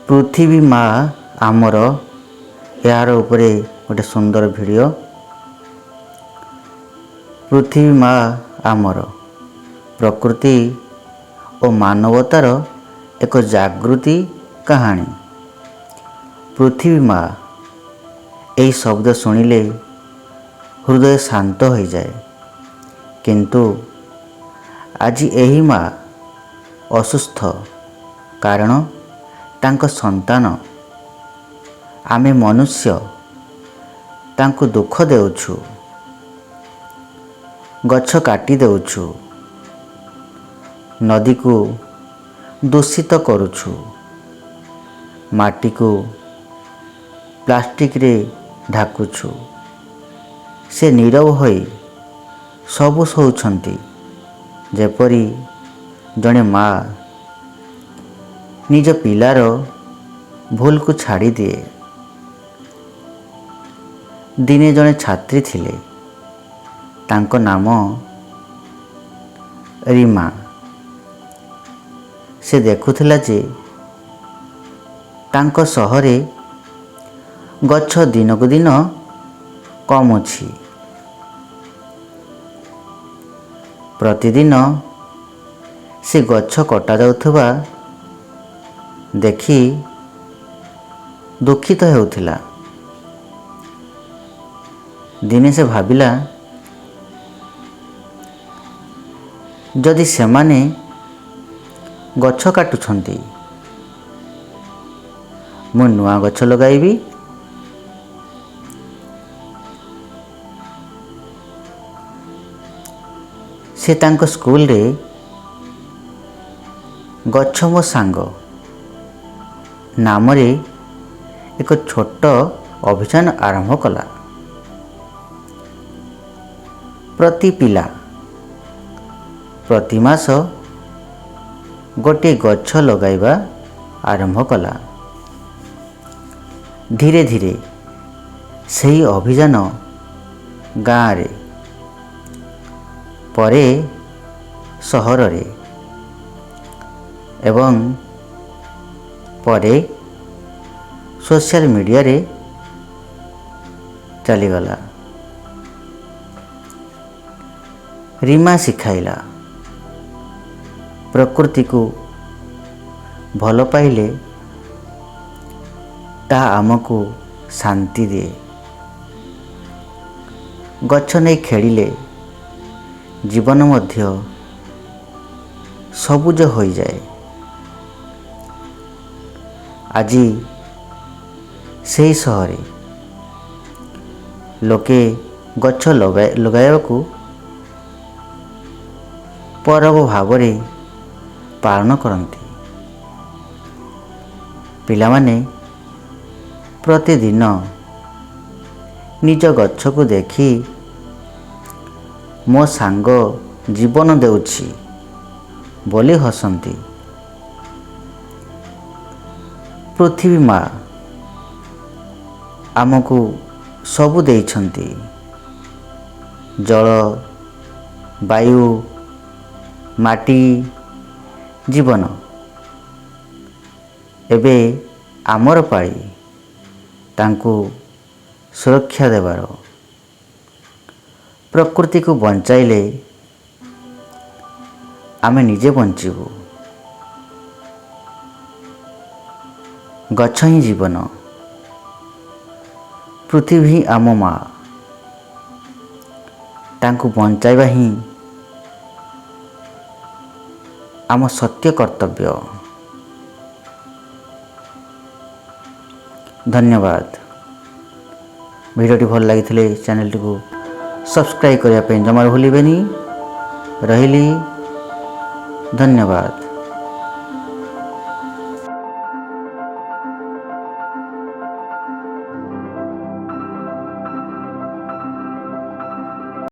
ପୃଥିବୀ ମା ଆମର, ଏହାର ଉପରେ ଗୋଟେ ସୁନ୍ଦର ଭିଡ଼ିଓ। ପୃଥିବୀ ମା ଆମର, ପ୍ରକୃତି ଓ ମାନବତାର ଏକ ଜାଗୃତି କାହାଣୀ। ପୃଥିବୀ ମା, ଏହି ଶବ୍ଦ ଶୁଣିଲେ ହୃଦୟ ଶାନ୍ତ ହୋଇଯାଏ। କିନ୍ତୁ ଆଜି ଏହି ମା ଅସୁସ୍ଥ, କାରଣ ତାଙ୍କ ସନ୍ତାନ ଆମେ ମନୁଷ୍ୟ ତାଙ୍କୁ ଦୁଃଖ ଦେଉଛୁ। ଗଛ କାଟି ଦେଉଛୁ, ନଦୀକୁ ଦୂଷିତ କରୁଛୁ, ମାଟିକୁ ପ୍ଲାଷ୍ଟିକରେ ଢାକୁଛୁ। ସେ ନୀରବ ହୋଇ ସବୁ ସହୁଛନ୍ତି, ଯେପରି ଜଣେ ମା ନିଜ ପିଲାର ଭୁଲକୁ ଛାଡ଼ିଦିଏ। ଦିନେ ଜଣେ ଛାତ୍ରୀ ଥିଲେ, ତାଙ୍କ ନାମ ରୀମା। ସେ ଦେଖୁଥିଲା ଯେ ତାଙ୍କ ସହରେ ଗଛ ଦିନକୁ ଦିନ କମୁଛି। ପ୍ରତିଦିନ ସେ ଗଛ କଟାଯାଉଥିବା ଦେଖି ଦୁଃଖିତ ହେଉଥିଲା। ଦିନେ ସେ ଭାବିଲା, ଯଦି ସେମାନେ ଗଛ କାଟୁଛନ୍ତି, ମୁଁ ନୂଆ ଗଛ ଲଗାଇବି। ସେ ତାଙ୍କ ସ୍କୁଲରେ ଗଛ ମୋ ସାଙ୍ଗ ନାମରେ ଏକ ଛୋଟ ଅଭିଯାନ ଆରମ୍ଭ କଲା। ପ୍ରତି ପିଲା ପ୍ରତି ମାସ ଗୋଟିଏ ଗଛ ଲଗାଇବା ଆରମ୍ଭ କଲା। ଧୀରେ ଧୀରେ ସେହି ଅଭିଯାନ ଗାଁରେ, ପରେ ସହରରେ ଏବଂ ପରେ ସୋସିଆଲ ମିଡ଼ିଆରେ ଚାଲିଗଲା। ରୀମା ଶିଖାଇଲା, ପ୍ରକୃତିକୁ ଭଲ ପାଇଲେ ତାହା ଆମକୁ ଶାନ୍ତି ଦିଏ। ଗଛ ନେଇ ଖେଳିଲେ ଜୀବନ ମଧ୍ୟ ସବୁଜ ହୋଇଯାଏ। ଆଜି ସେହି ସହରେ ଲୋକେ ଗଛ ଲଗାଇବାକୁ ପରବ ଭାବରେ ପାଳନ କରନ୍ତି। ପିଲାମାନେ ପ୍ରତିଦିନ ନିଜ ଗଛକୁ ଦେଖି ମୋ ସାଙ୍ଗ ଜୀବନ ଦେଉଛି ବୋଲି ହସନ୍ତି। ପୃଥିବୀ ମା ଆମକୁ ସବୁ ଦେଇଛନ୍ତି, ଜଳ, ବାୟୁ, ମାଟି, ଜୀବନ। ଏବେ ଆମର ପାଳି ତାଙ୍କୁ ସୁରକ୍ଷା ଦେବାର। ପ୍ରକୃତିକୁ ବଞ୍ଚାଇଲେ ଆମେ ନିଜେ ବଞ୍ଚିବୁ। ଗଛ ହିଁ ଜୀବନ, ପୃଥିବୀ ହିଁ ଆମ ମା। ତାଙ୍କୁ ବଞ୍ଚାଇବା ହିଁ ଆମ ସତ୍ୟ କର୍ତ୍ତବ୍ୟ। ଧନ୍ୟବାଦ। ଭିଡ଼ିଓଟି ଭଲ ଲାଗିଥିଲେ ଚ୍ୟାନେଲଟିକୁ ସବସ୍କ୍ରାଇବ୍ କରିବା ପାଇଁ ଜମାରୁ ଭୁଲିବେନି। ରହିଲି, ଧନ୍ୟବାଦ।